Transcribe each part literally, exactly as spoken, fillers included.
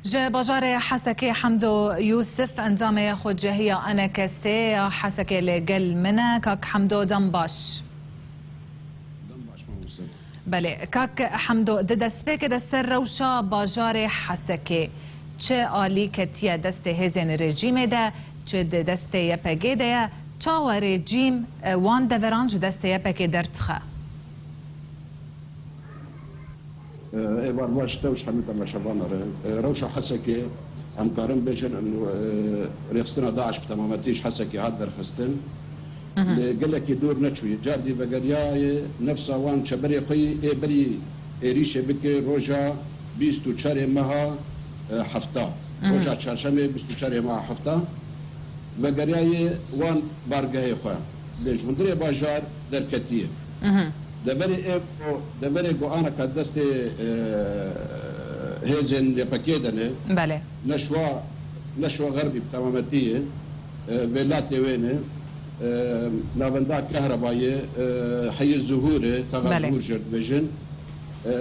Ji bajarê Hesekê Hemdo Yûsif, endamê xwecehiya ENKSê ya Hesekê li gel min e. Kak Hemdo, dem baş. Dem baş, mamoste. Belê, kak Hemdo, di destpêkê de ser rewşa bajarê Hesekê çi alî ketiye destê hêzên rejîmê de, çi di destê Y P G de ye, çawa rejîm, e, wan deveran ji destê Y P G derdixe? Ê, êvar baş, te û ji hemî temaşevana re. Ê, rewşa Hesekê, em karin bêjin, û, ê, rêxistina DAIŞ bi temametî ji Hesekê hat derxistin. Mhm. Lê gelekî dûr neçûye. Cardî vegeriyaye nefsa wan çeberê xwe yî ê berî êrîşê bike roja bîst û çarê meha, ê, hefta. Mhm. Roja çarşemê bîst û çarê meha hefta. Vegeriyaye wan bargehê xwe. Lê ji hundirê bajar derketiye. Mhm. Deverê ê ku, deverê ku anaka destê, e, hêzên Y P G de ne. Belê. Neşwa, Neşwa Xerbî bi temametî ye. E, vêlatê wê ne. E, navenda Kehrebayê, e, heyî Zuhûrê, taxa Belê. Zuhûr jê dibêjin. E,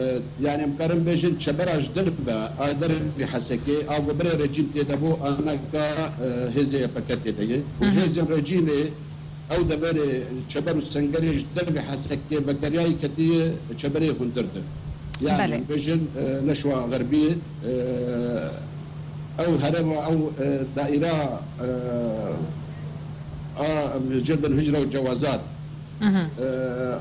yani em karin bêjin çebera ji derve, a dervî Hesekê, a ku berê rejîm tê de bû, anaka, e, hêzê Y P G tê de ye. Û Hı hı. hêzên rejîmê ew deverê çeber û sengerê ji dervî Hesekê vegeriyayî ketiye çeberê hundir de. Yani Belê. em bêjin, e, Neşwa Xerbî, e, ew herema, ew, e, daîra, e, a, em jê dibin hicra û cewazat. Mhm. E,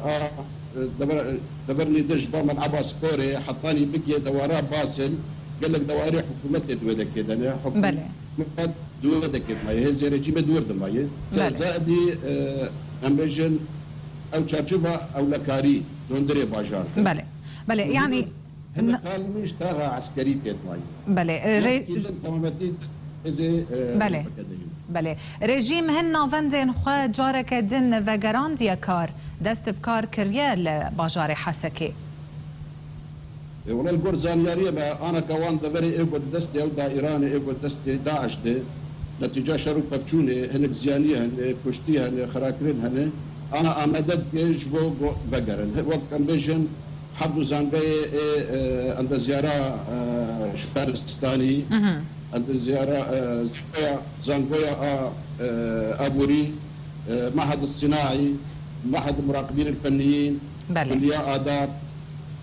a, e, dever, dever nîdir ji ba min Ebas Korê, hetanî bigê dewara Basil, gelek dewarê hikûmetê di wê dekê de ne. Belê. Hikûmet di wê dekê de maye, hêzê rejîmê di wir de maye. Te Belê. zaidî, e, em bêjin, ew çarçova ewlekarî, di hundirê bajar de. Belê. Belê, Hundirê yani, Heme n- kalmî ji taxa eskerî tê de maye. Belê, e, Yek rê- kî din temametî hêzê, e, Belê. Y P G de ye. Belê. Rejîm hin navendên xwe careke din vegerandiye kar, dest bi kar kiriye li bajarê Hesekê. E, wela li gor zanyariyê me, anaka wan deverê ê ku di destê ew daîranê ê ku di destê DAIŞ de, netîca şer û pevçûnê, hinek ziyanî hene, kuştî hene, xirakirin hene, ana amade dike ji bo ku vegerin. He, wek em bêjin, Herd du zangayê ê, e, endezyara, e, şaristanî, Mhm. endezyara, e, zangoya, zangoya a, e, aborî, e, Mehed Sinaî, Mehed Muraqibîn Fenniyîn, Belê. Kulliya Adab,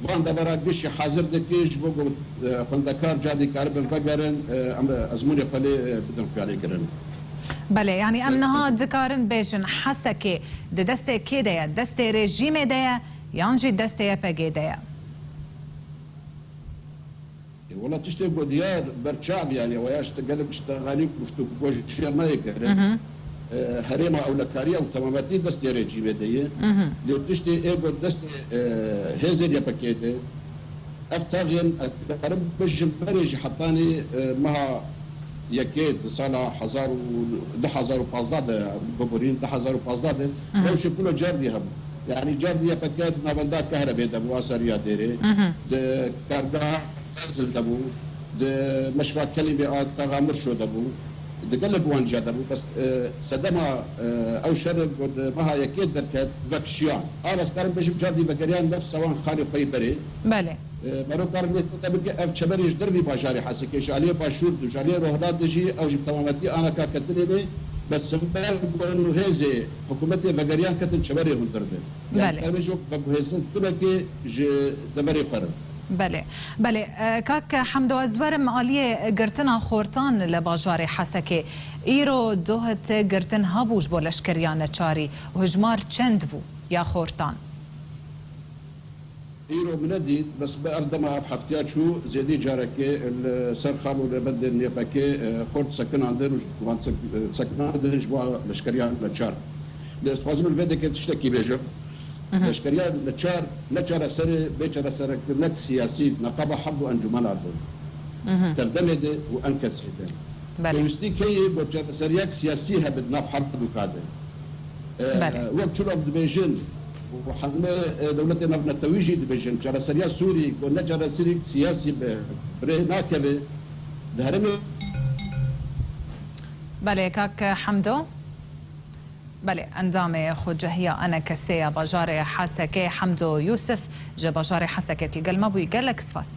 van devera gişî hazir dike ji bo ku, e, xwendekar cadî karibin vegerin, e, em ezmûnê xwe lê, e, bidin xuya lê kirin. Belê, yani em Belê. niha dikarin bêjin Hesekê di destê kê de ye? Destê rejîmê de ye? Yan jî destê Y P G de ye? E, wela tiştê ku diyar berçav, yani, we ya işte gelek işte xalî guftû ku ji şer nayê kirin. Mhm. E, herêma ewlekariya û temametî destê rejîmê de ye. Mhm. Lê tiştê ê ku destê, e, hêzên Y P G de, ev taxên, e, karim bêjin berê jî hetanî, e, meha yekê di sala hezar û, du hezar û pazdeh de, biborîn du hezar û pazdeh de, Mhm. rewşê kulo cardî hebû. Yani cardî Y P G di navenda Kehrebê de bû, a seriya dêrê. Mhm. Di kargeha Qezil de bû. Di meşva Kelîmê a taxa Mirşo de bû. Di gelek wan ciya de bû. Bes, e, sedema, e, ew şerê ku di meha yekê derket, vekişiyan. A, ez karim bêjim cardî vegeriyan nefsa wan xalê xwe yê berê. Belê. E, mero karin lê sete bike, ev çeberê ji dervî bajarê Hesekê, ji aliyê başûr de, ji aliyê rohda de jî, ew jî bi temametî anaka ketinê ne, bes sember ku hêzê hikûmetê vegeriyan ketin çeberê hundir de. Yani Belê. em ê jî wek veguhêzin tunekê ji deverê xwe re. Belê. Belê. E, kak Hemdo, ez werim aliyê girtina xortan li bajarê Hesekê. Îro doh ti girtin hebû ji bo leşkeriya neçarî û hijmar çend bû ya xortan? Îro min nedît, bes bi ev dema ev heftiya çû, zêdî carekê li ser xal û rêbendên Y P G, e, xort sekinandin û ji wan sek-, e, sekinandin ji bo leşkeriya neçar. Lê ez dixwazim li vê dekê tiştekî bêjim. Mhm. Leşkeriya neçar, ne çareserê, bê çareserkirinek siyasî, neqaba herd du encûmena de. Mhm. Tevdemê de û ENKSê de. Belê. Pêwîstî keyê ku çareseriyek siyasî hebe di nav herdûka de. E, Belê. wek çilo em dibêjin, û heme, e, dewletê navnetewî jî dibêjin, çareseriya Sûrî ku ne çareserî siyasî be, bi rê nakeve, di herêmê Belê, kak Hemdo. Belê, endamê xwecehiya ENKSê ya bajarê Hesekê, Hemdo Yûsif, ji bajarê Hesekê li gel me bûyî. Gelek spas.